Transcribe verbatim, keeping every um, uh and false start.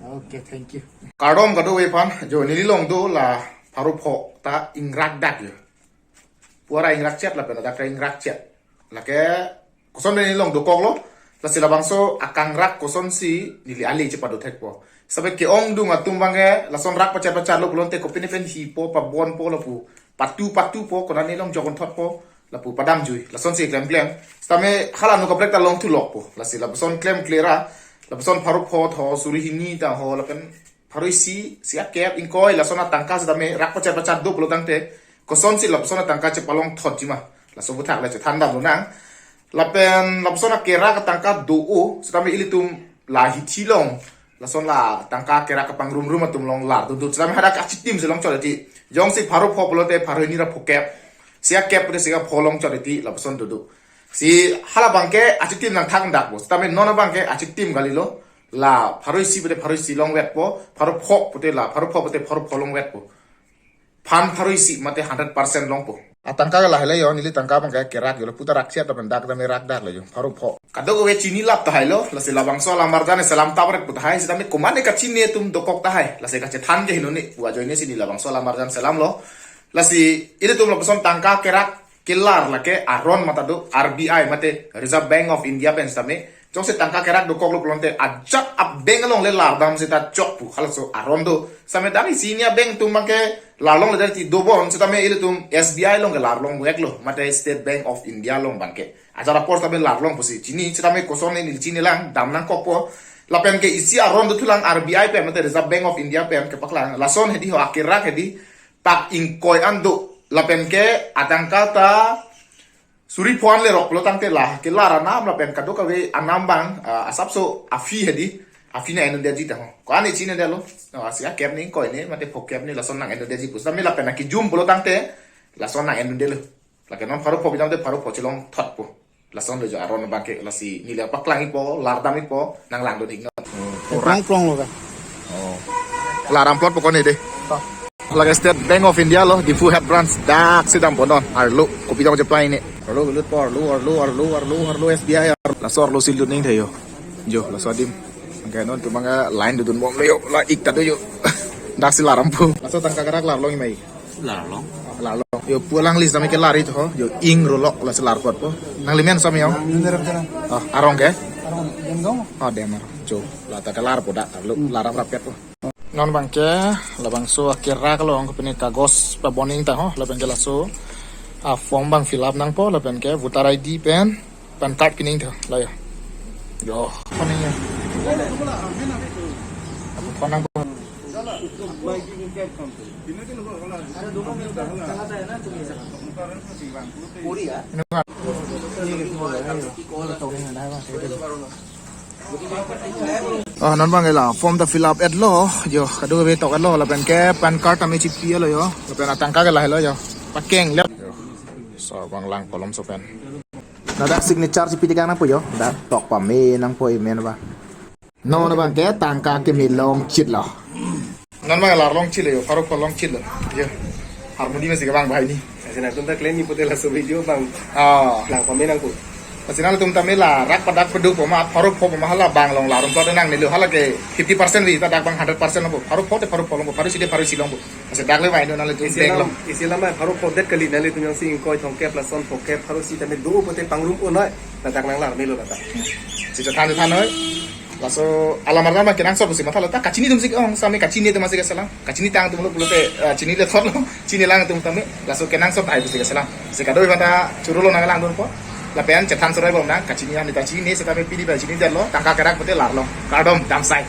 Okay, thank you. Kardom kadokave aphan, jo neli along do la pharo pho ta ingrak dak jo. Pu ara ingrak chet lapen ladak ta ingrak chet. Lake koson neli along dokoklo. Lasi labangso akangrak kosonsi neli ale chepado thekpo. Sabe ke-ongdung atum abangke lason rak pachet pachetlo pulote kopine pen hipo pabonpo lapu patu patupo konane along jokon thotpo lapu padamjui. Lasonsi klemklem. Sitame hala nu kaprek ta longthulokpo. Lasi lapuson klemkle ra. Lapuson pharo pho tho suri hini ta ho lapen pharo isi, isi akep, ingkoi, lason atangka sitame rak pachet pachet do pulo tangte, kosonsi lapuson atangka chepalong thotji ma. Laso aputhak le chethan damlonang. Lapen lapuson akerak atangka do-o, sitame ilitum la hithi along, lason la tangka kerak kapangrum rum atum along lar dundun. Sitame hadak achitim si longchot eti. Jongsi pharo pho pulote pharo hini ra phokep. Isi akep pulote isi kapho longchot eti lapuson dodo. Si hala abangke achitim nangthak dakpo. Sitame non abangke achitim kalilo. La pharo isi pulote pharo isi longvetpo, pharo pho pulote la pharo pho pulote pharo pho longvetpo. Phan pharo isi mate hundred percent longpo. Atangka ke lahai lo jo, neli tangka abangke kerak jo, lapu ta rak chet lapen dak tame rak dak lo jo, pharo pho. Kadokave chini lap tahai lo, lasi labangso alamarjan selam taprek pu tahai, sitame komane kachini atum dokok tahai, lasi kachethan ke hinone, pu ajoine si neli labangso alamarjan selamlo. Lasi ilitum lapuson tangka kerak kelar lake aron mata do, R B I mate Reserve Bank of India pen sitame. Jongsi tangka kerak dokoklo pulote ajat a-bank along le lardam seta chok pu halaso aron do. Sitame dari senior bank atum abangke larlongle dari ti dobon sitame ilitum S B I along ke larlongveklo mate State Bank of India along abangke. Ajat apor sitame larlong pusi chini sitame koson neli chinilang dam nangkokpo. Lapen ke isi aron dothulang R B I pen mate Reserve Bank of India pen kepaklang. Lason hedi ho akerak hedi tak ingkoi an do. Lapen ke atangka ta suri pho an lerok pulo tangte la kelar anam lapen kadokave anam abang, ah, asapso a-fee hedi, a-fee nang-endundeji ta ho. Ko-an ne chinidetlo. Ah, isi akep ne ingkoi ne mate phokep ne lason nang-endundeji pu. Sitame lapen akejum pulo tangte lason nang-endundelo. Lake non pharo pho pi tangte pharo pho chelong thotpo. Lason lo jo aron abangke lasi neli paklang-ipo, lardam-ipo, nanglangdun iknon. Prong prong lo ka. Oh. Laram plot pokok ne de. Lake State Bank of India lo, Diphu Head Branch, dak si dampo non, arlo, kopi dong cheplai ne. Arlo, lut po, arlo, arlo, arlo, arlo, arlo, S B I, arlo. Laso arlo si lut ning thayo. Jo, laso adim. Angke non atum abangke line dodunbomlo jo, la ik ta do jo. Dak si larampo. Laso tangka kerak larlong imai. Larlong. Larlong. Jo, pu alangli sitame kelar-i tho, jo, ing rolok, lasi larpotpo. Nangli men sami jo? Nandera Bidara. Oh, arong ke? Arong, Demdong. Oh, Dem arong. Jo, la ta kelarpo dak, arlo, laram rapetpo. Non abangke, labangso akerak along, kopine kagos pabon ning ta ho, lapen ke laso a-form abang fill up nangpo, lapen ke voter I D pen, PAN card pi ning ta, la jo. Jo. Phone ning jo. Phone nangpo. Oh, non abangke la form ta fill up etlo, jo, kadokave tok etlo, lapen ke PAN card tame chipi lo jo, lapen atangka ke lahai lo jo, pakeng le. Jo, so abang lang kolom so pen. Ladak signature chipi tekang nangpo jo, dak tok pame nangpo amen abang. Non abangke tangka keme longchitlo. Non abang larlongchitlo jo, pharo pho longchitlo. Jo. Harmoni masi kevang banghini. Lasi nangtum ta klem-i pute laso video abang. Ah. Lang pame nangpo. Lasi nangtum tame la rak padak padu poma pharo pho poma hala abang along larum to nangnelo hala ke fifty percent vi ta dak abang hundred percent longpo. Pharo pho te pharo pho longpo. Pharo isi te pharo isi longpo. Lasi dak le vai no nanglitum isi beng alam, long. Isi alam mai pharo pho det kali nanglitum jongsi ingkoi thomkep lason phokep pharo isi tame do pute pangrum-o noi. La dak nanglar melo la ta. Si chethan than noi. Laso alamar nama kenangsot pusi mathalo ta kachini atum si ke-ong sitame kachini atum si keselam. Kachini tang atum lo pulote, eh, chinilet thotlo. Chinilang atum tame. Laso kenangsot tahai pusi keselam. Si kadokave aphan ta churolo nanglangdunpo. Lapen chethan surai bomnang kachini an ta chini sitame pini ba chinidetlo. Tangka kerak pute larlo. Kardom damsai.